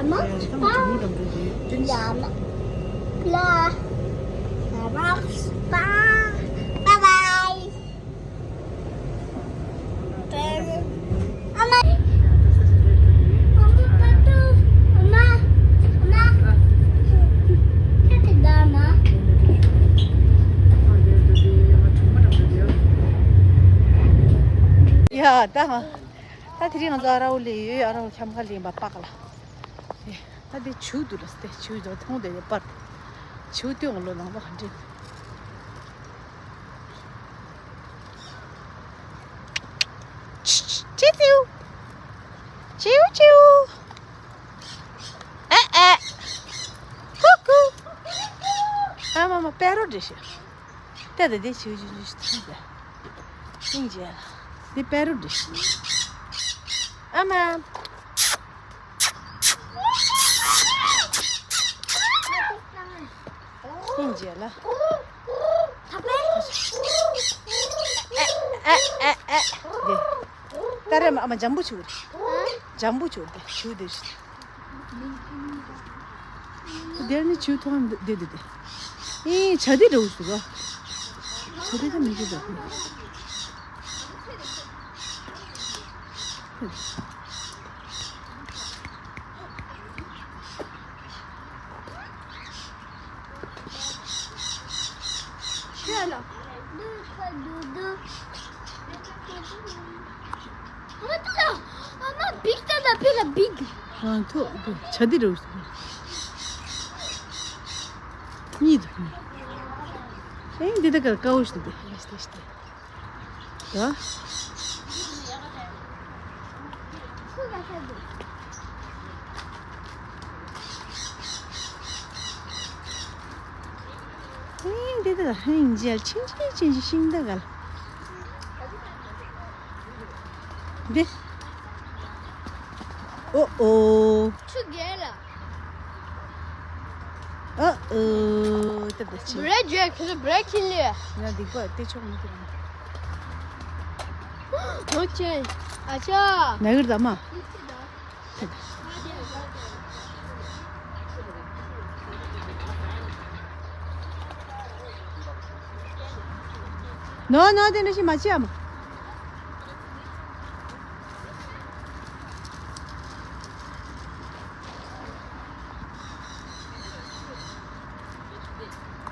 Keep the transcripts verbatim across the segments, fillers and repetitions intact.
Bye bye. ཡ་ད། ད་དེ་རིང་ང་ཚོ་ཨ་རའོ་ལ་ཡོད། ཨ་རའོ་འཁྱམ་ཁ་ལ་ཡིན་པ་པགས་ལ། ད་དེ་བྱིའུ་འདུག་ལ་སྟེ། བྱིའུ་ཚོ་མཐོང་དེ་པར། བྱིའུ་སྟོན་ལོ་ནང་པ་ག་འདྲ། ཅི་ཅི་ཅིའུ། ཅིའུ་ཅིའུ། ཨེ་ཨེ། ཀུ་ཀུ། ཨ་མ་མ་པེ་རོ་འདྲ་ཞིག་ལྟ་དེ་དེ་ཆུ་ཆུ་ཆུ་ཆུ་ཐོན་པས། སྙིང་རྗེ་ལ། འདི་པེ་རུ་འདི། ཨ་མ། སྙིང་རྗེ་ལ། ཨ་ཨ་ཨ་ཨ། འདི། ད་རེས་མ་ཨ་མ་འཇམ་པོ་ཆུ་རེད། འཇམ་པོ་ཆུ་དེ་ཆུ་དེ་རེད། དེར་ནི་ཆུ་ཐོག་འདི་འདི་འདི། ཨེ་བྱ་དེ་འདྲ་བོ་ཞིག་རོ། བྱ་དེ་ད་མི་འདུག་པ། ཆུ་ལ། ཨ་མ་ཐུག་ཡ། ཨ་མ་བིག་ཏ་ད་ཕི་ལ་བིག་ཨ་ཐུག་བྱ་དེ་རུ་གཉིས་འདུག་ཨེ་འདི་ད་ག་ཀའོ་ཞིག་འདུག་དེ། ད། ཨེ་འདི་ད་ཧིང་ཇེལ་ཆིན་ཆིན་ཆིན་ཆིན་ཤིང་ད་ག་ལ། འདི། ཨོ་ཨོ། ཆུ་རྒྱལ་ལ། ཨོ་ཨོ། ད་ད་ཆི། བྲེ་ཇེ་ཁྱོད་བྲེ་ཁྱིན་ལེ། ང་སྡིག་པ་ལྟ་ཆོག་མི་ཁྱེད་རང་། ཨོ་ཆེ། ཨ་ཅག་ན་གིར་ད་མ། ནོ་ནོ་དེ་འདྲ་ཞིག་མ་བྱེད་ཨ་མ།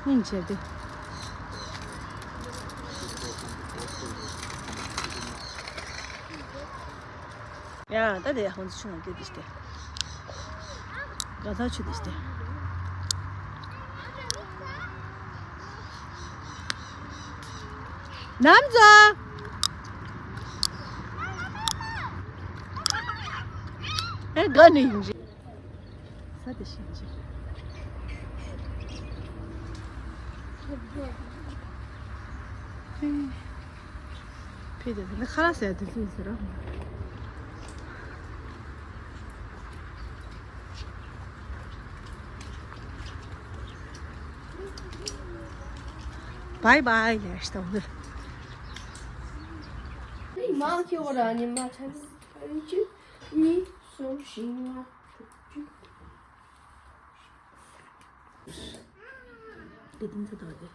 སྙིང་རྗེ་སྟེ། ཡ་ད་དེ་ཧོན་ཆུ་ང་སྐྱོད་དེ་སྟེ། ག་ད་ཆུ་དེ་སྟེ། ནམ་ཛོ། ཨེ་ག་ནས་ཡིན་རེད། ས་དེ་ཤིང་ཅིག་ཕི་དེ་ནི་ཁ་ལག་ཟས་དེ་ཚོ་ཡིན་ཟེར་རོ། བའི་བའི་ལས་ཤི་ཏོང་། མང་ཁྱེར་བ་ར་ནི་མ་ཆ་ནི་གཅིག་གཉིས་གསུམ་བཞི་ལྔ་དྲུག་ཅུ། དེ་དེ་ཚོ་དག་དེ།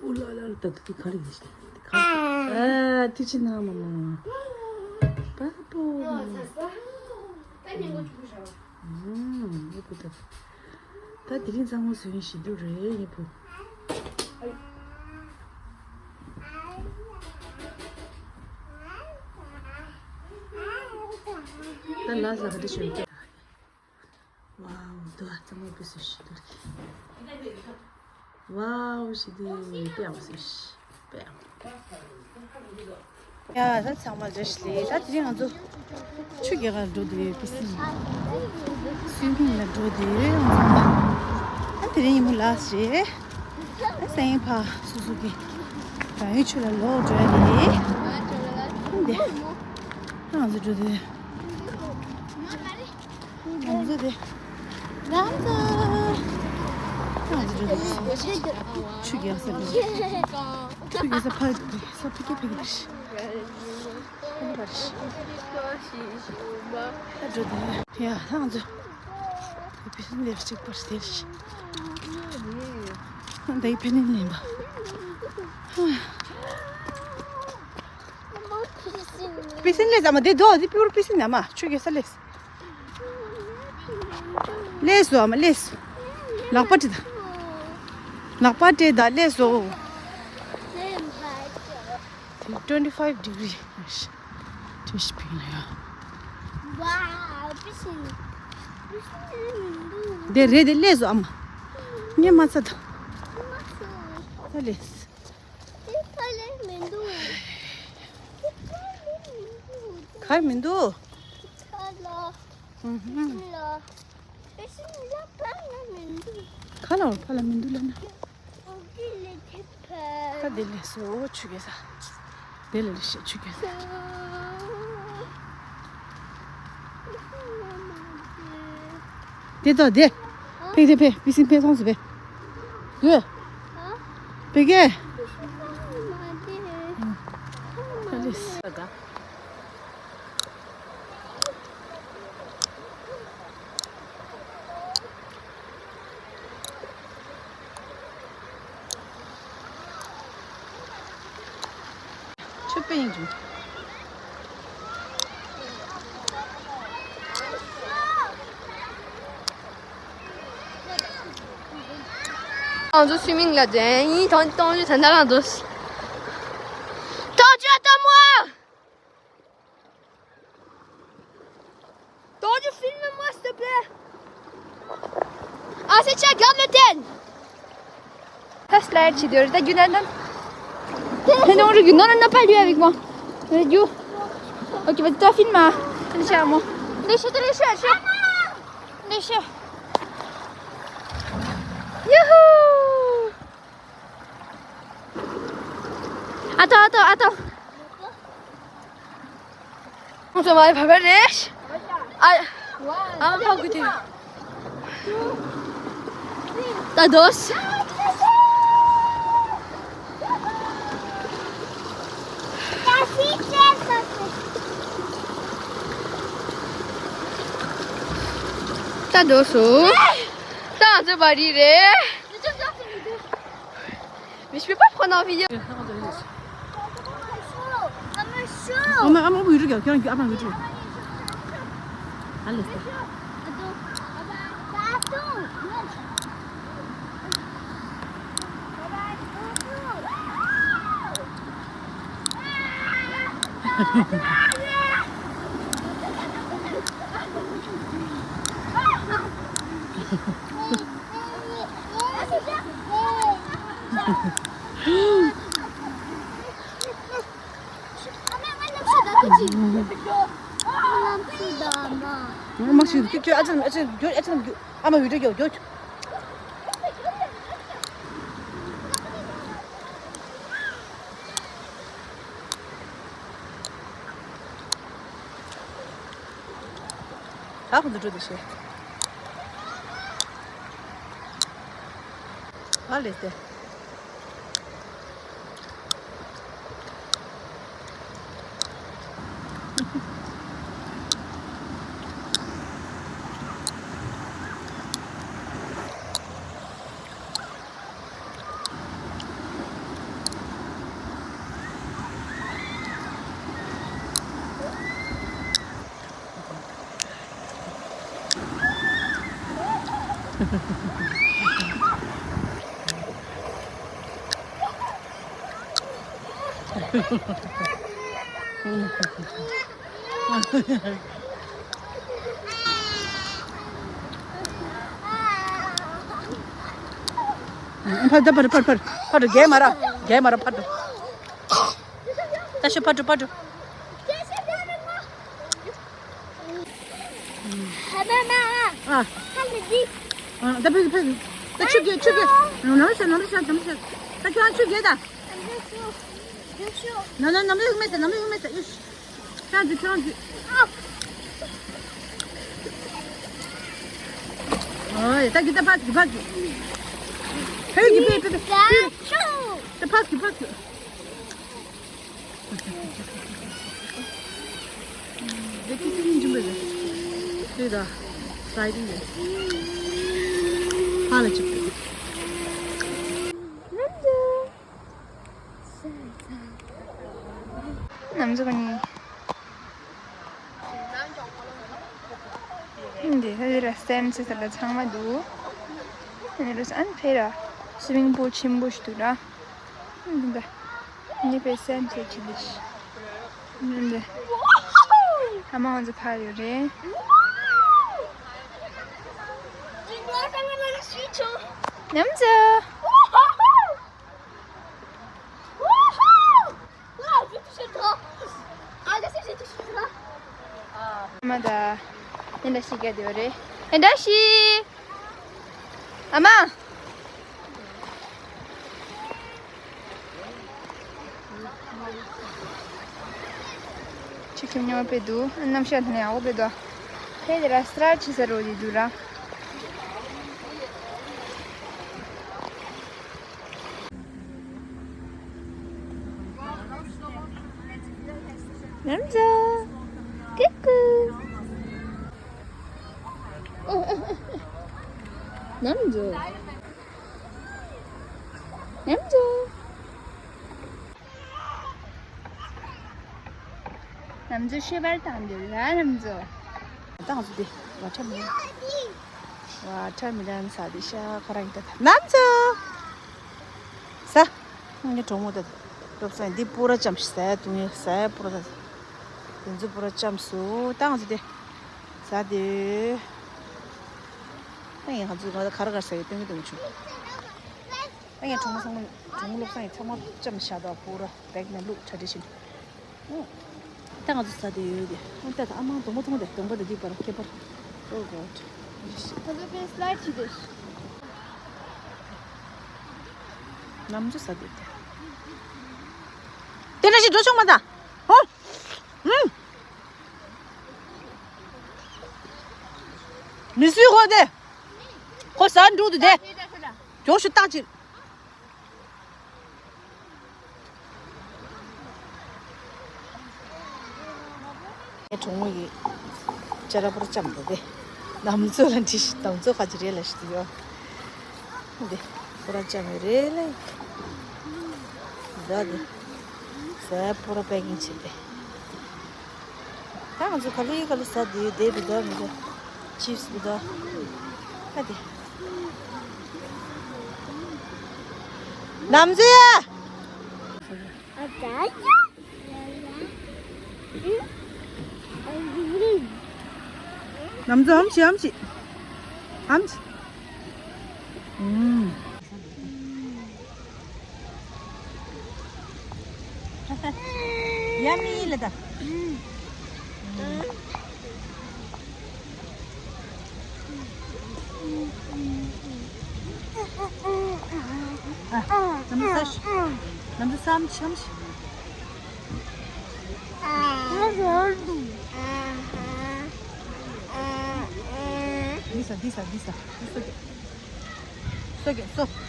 ཨུ་ལ་ལ་ལ། ད་ད་དེ་ག་རེ་ཡིན་ཞིག་དེ་ག་རེ། ཨ་ཐུགས་རྗེ་གནང་མ་མ། པ་པོ། ཨུམ། ཨེ་པོ་ད། ད་དེ་རིང་གཙང་མ་བཟོས་ཡིན་ཞེ་སྡུག་རེད་ཨེ་པོ། ད་ལ་ཟ་ག་དེ་ཞོན་ཏེ། ཝའོ། དུ་ཨ་གཙང་མ་པི་སུ་ཞིག་འདུག་ཝའོ་ཞིག་འདུག་དཔེ་ཡག་པོ་སུ་ཞིག་དཔེ་ཡག་པོ། ཡ་ད་ཚང་མ་བརྗོད་ཤིག་ལེ། ད་དེ་རིང་ང་ཚོ་ཆུ་རྒྱག་གར་འགྲོ་འདོད་ཡོད་པི་སི་ཡིན། ཕིང་ཕིང་ལ་འགྲོ་དུས་ང་ཚོ་ཨ་དེ་རིང་ཉིན་མོ་ལ་སི་རེད། ཨ་སེང་ཕ་སོ་སོ་གི་རང་ཡུལ་ཆུ་ལ་ལོག་འགྲོ་ཡ་རེད། ཨ་འདི་ཨ་ང་ཚོ་འགྲོ་དུས། ང་ཚོ་དེ། ང་ཚོ། ང་ཚོ་འགྲོ་དུས། ཆུ་རྒྱག་ས་འགྲོ། ཆུ་རྒྱག་ས་ཕ་ས་ཕ་གི་ཕ་གི་རེད། ཨ་འགྲོ་དུས། ཡ་ང་ཚོ། པི་སིན་ལེབ་སི་ཊིག་པར་སྟེར་ཤི། ད་ཡི་ཕན་ནི་ལེན་པ། པི་སིན་ལེས་ཨ་མ་དེ་དོ་དེ་པིའུར་པི་སིན་ཨ་མ་ཆུ་གེ་ས་ལེས། ལེས་སོ་ཨ་མ་ལེས། ལག་པ་དྲི་ད། ལག་པ་དྲི་ད་ལེས་སོ། དེ་twenty five degree། དེ་ཤི་ཕིང་ལ་ཡ། Wow, fishing. དེ་རེད་དེ་ལེས་སོ་ཨ་མ། ངས་མ་ཚ་ད། ད་ལེས། དེ་ཕ་ལེ་མི་འདུག་དེ་ཕ་ལེ་མི་འདུག་གར་མི་འདུག་ཁ་ལ། ཨུ་ཧུམ། ལ། དེ་ཤིང་ལ་ཕ་ལ་མི་འདུག་ཁ་ལ་བ་ཕ་ལ་མི་འདུག་ལབ་ན། ཨོ་ཀི་ལེ་དེ་ཕ། ད་དེ་ལེ་སོ་ཆུ་གེ་ས། དེ་ལ་ལེ་ཤ་ཆུ་གེ་ས། དེ་ད་དེ། ཕེ་དེ་ཕེ་པི་སིན་ཕེ་སོང་སི་ཕེ། ཡོད། ཕེ་གེ། ཨ་ལེ་སི། ཆུ་དཔེ་ཡིན་རུང་། ང་ཚོ་སུའི་མིང་ལ་འགྲན་ཡིན། ཐོང་ཐོང་ལི་ཐན་ད་རང་འདུག་ཐོང་ཅོ་ཐོང་མོ། T'aurais dû filmer moi, s'il te plaît. Ah, c'est ça, garde le tel. Fast light, c'est dur. T'as du nan. Non, non, non, pas lui avec moi. T'as du. Ok, vas-y, toi, filme, hein. Allez, cherche moi. Allez, cherche, allez, cherche. Allez, cherche. Youhou. Attends, attends, attends. ང་ཚོ་མ་ཕ་བར་རེད། ཨ། ཨ་མ་ཕ་གུ་དེ། ད་དོ། ད་དོ་སོ། ད་ང་ཚོ་བར་རེད། Mais je peux pas prendre en vidéo. ཨ་མ་ཨ་མ་བི་ཌི་ཡོ་རྒྱག་ཁྱེད་རང་ཨ་མ་བི་ཌི་ཡོ། ཨ་ལེ་སྟེ། ཨ་མ་ཞིག་ཁྱོད་ཁྱོད་ཨ་ཅག་ཨ་ཅག་ཁྱོད་ཨ་ཅག་ཨ་མ་བི་ཌི་ཡོ་ཁྱོད། ད་ཁོ་ཚོ་འགྲོ་འདུག་ཤེས། ཨ་ལེ་སྟེ། ཕར་ད་ཕར་ཕར་ཕར་ཕར་རྒྱལ་མ་ར་རྒྱལ་མ་ར་ཕར་ད་ཤོ་ཕར་ཕར། ཨ་མ་མ། ཨ། ཨ། ད་ཕེབས་ཕེབས། ད་ཆུ་རྐྱལ་ཆུ་རྐྱལ། ནམ་རྒྱུན་ཤོག་ནམ་རྒྱུན་ཤོག་ནམ་རྒྱུན་ཤོག་ད་ཁྱོད་ཆུ་རྐྱལ་ད། ན་ན་ནམ་རྒྱུན་མེད་ཟེར་ནམ་རྒྱུན་མེད་ཟེར། ཡོ་ཤི། ཁྱོད་ཀྱིས་ཁྱོད་ཀྱིས། ཨོ་ཡ། ད་གི་ད་ཕ་གི་ཕ་གི། ཕེབས་གི་ཕེབས་ཕེབས་ཕེབས། ད་ཕ་གི་ཕ་གི། འདི་ཁྱི་སེང་འཇིམ་པ་རེད། འདི་ད་སི་ལའི་ཌིང་རེད། ཕ་ལ་ཅིག་རེད། ནམ་ཟུག་ནི། འདི་ཧ་ལས་ར་སེམས་ཚེ་ས་ལ་ཚང་མ་འདུག་འདི་རུ་ཨན་ཕེ་ར་སི་ཝིང་པུལ་ཆེན་པོ་ཞིག་འདུག་ར། འདི་འདི། ངའི་པའི་སེམས་ཚེ་ཆེ་ལེ་ཤི། འདི་འདི། ཨ་མ་ང་ཚོ་ཕར་ཡོད་རེད། ནམ་ཟུག་ཨ་མ་ད། ཨེ་འདྲ་ཞིག་ག་དེ་བ་རེད། ཨེ་འདྲ་ཞིག་ཨ་མ། ཆུ་ཁྱིམ་ཉོ་བའི་དུ་རྣམ་ཤེས་ཐ་ནས་ཨའོ་བའི་དུ། ཕེ་དེ་ར་སྲ་ཆི་ས་རོ་དེ་དུ་ར། ནམ་ཟུག་ཀུ་ཀུ། ནམ་ཟུག་ནམ་ཟུག་ནམ་ཟུག་ཤེས་པར་བཏང་འདུག་ར་ནམ་ཟུག་བཏང་སུ་དེ་བ་ཁྲ་མི་བ་ཁྲ་མི་ལན་ས་དེ་ཤ་ཁོ་རང་ཡིན་ད་ནམ་ཟུག་ས། ངའི་གྲོགས་མོ་དེ་སློབ་གསེང་འདི་པུ་ར་ཅམ་ཞིག་ཟས་དུང་ངའི་ཟས་པུ་ར་ད། དེ་ཚོ་པུ་ར་ཅམ་སུ་བཏང་སུ་དེ་ཟ་དེ། ད་ངས་ང་ཚོས་ང་ཚོ་ག་རེ་ག་རེ་ཟ་ཡོད་སྟོན་གྱི་འདུག་མ་བྱུང་། ད་ངས་གྲོགས་མོ་ཚང་མ་གྲོགས་མོ་སློབ་གསེང་ཡི་ཚང་མ་ཅམ་བཞག་འདུག་པུ་ར་བེག་ནང་བླུགས་ཁྲ་ཁྲི་བཞིན། ད་ང་ཚོ་ཟ་དེ་ཡོད་དེ། ཨ་ད་ད་ཨ་མ་གདོང་པ་མཐོང་དེ་གདོང་པ་དེ་འདི་པར་ཁྱད་པར། Oh God. ཁ་ཚོ་པེ་སི་ལའི་ཆི་དེ། ནམ་ཚོ་ཟ་དེ་དེ། དེ་འདྲ་ཞིག་འགྲོ་ཆོག་མ་ད། ཧོ། ཨུམ། མི་སུས་ཁོ་དེ། ཁོ་ཟ་འགྲོ་དུ་དེ། མགྱོགས་ཤོག་ཏག་ཅིག་ངའི་གྲོགས་མོ་ཡིས་ཅ་ལག་པོ་ར་ལྕམ་དེ་དེ། ནམ་ཚོ་ལ་འདྲི་ཞིག་ནམ་ཚོ་ཁ་ཅིག་རེད་ལ་ཞིག་དེ་ཡོད། འདི་པོ་ར་ལྕམ་ཡོད་རེད་ལ། ད་འདི་ཟས་པོ་ར་པེ་ཀིང་བྱས་ཏེ། ད་ང་ཚོ་ག་ལེ་ག་ལེ་ཟ་དེ་དེ་བི་ད་མི་ད། ཅིབ་སི་བི་ད། ཨ་དེ། ནམ་ཚོ་ཡ། ནམ་ཚོ་ཨམ་ཆི་ཨམ་ཆི། ཨམ་ཆི། ཨུམ། Yummy ལ་ད། ཨ། ནམ་ཚོ་ས་ཤི། ནམ་ཚོ་ས་ཨམ་ཆི་ཨམ་ཆི། འདི་ཟ་འདི་ཟ་འདི་ཟ། འདི་ཟ། སོ་སོ་སོ་སོ་སོ།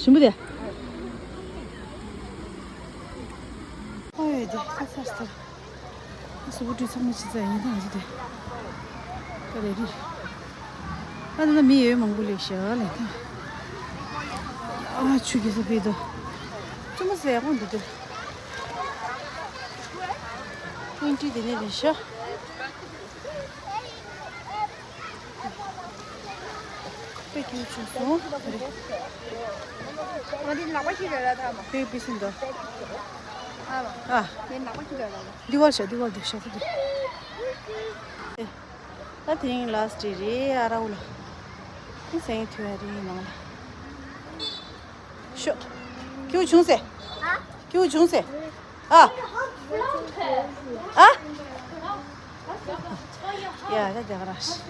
ཞིམ་པོ་དེ། ཨོ་ཡ་དེ་ཁ་ཚར་ཚར། སུ་བུ་དུས་ཚང་མ་ཕྱི་ཚ་ཡིན་ཐང་ཞིག་དེ། ད་རེ་རེ། ཨ་ད་ན་མི་ཡོད་མང་པོ་ལས་ཤ་ལས་ཐང་། ཨ་ཆུ་གི་ས་པེ་དོ། ཆུ་མ་ཟེ་ཡག་པོ་འདུག་དེ། ཨིན་ཏི་དེ་ནས་རེ་ཤ། པེ་ཀིང་བྱུང་སོང་། ང་འདི་ནག་པ་ཞིག་རེད་ར་ཐ་མ། པེ་པི་སིན་དོ། ཨ་མ། ཨ། འདི་ནག་པ་ཞིག་རེད་ར། འདི་བར་ཤ་འདི་བར་འདི་ཤ་ཐུབ་དེ། ད་དེ་རིང་ལ་སི་ཊི་རེད། ཨ་ར་འུ་ལ། ཨི་སེང་ཐུ་ཨ་རི་ནང་ལ། ཤོ། ཁྱེའུ་བྱུང་སེ། ཨ། ཁྱེའུ་བྱུང་སེ། ཨ། ཨ། ཡ་ད་དེ་ག་ར་ཤི།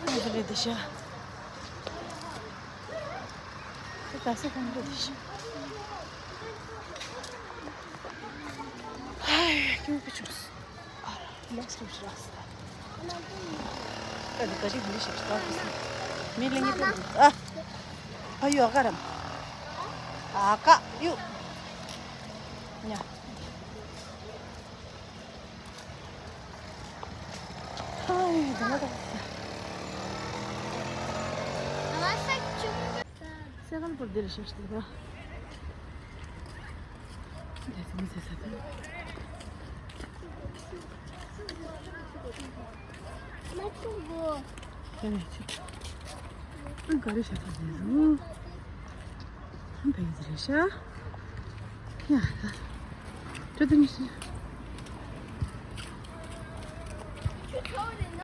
ཨ་དེ་རེད་དེ་ཤ། དེ་ག་སེ་གང་རེད་དེ་ཤ། ཧའི་ཁྱེའུ་བྱུང་སེ། ཨ་ར་ལེགས་རུ་ཤི་ར་སེ། ཨ་དེ་ག་ཅིག་འདི་ཤ་ཤ་ད་གི་སེ། མི་ལེ་ངེ་ཏེ་འདི། ཨ། ཕ་ཡུ་ཨ་ཀ་རམ། ཨ་ཀ་ཡུ། ཉ། ཧའི་དེ་ལ་ད། སེ་གལ་པོར་འདིར་ཤར་ཏེ་ད། དེ་ཚོ་མི་ཚེ་ས་ད། དེ་ནས་ཅི། ཨ་ག་རེ་ཤ་ཚ་ཟེར་རུ། ཨ་བེ་ཟེར་ཤ། ཡ་ད། ཅོ་དེ་མི་ཤི།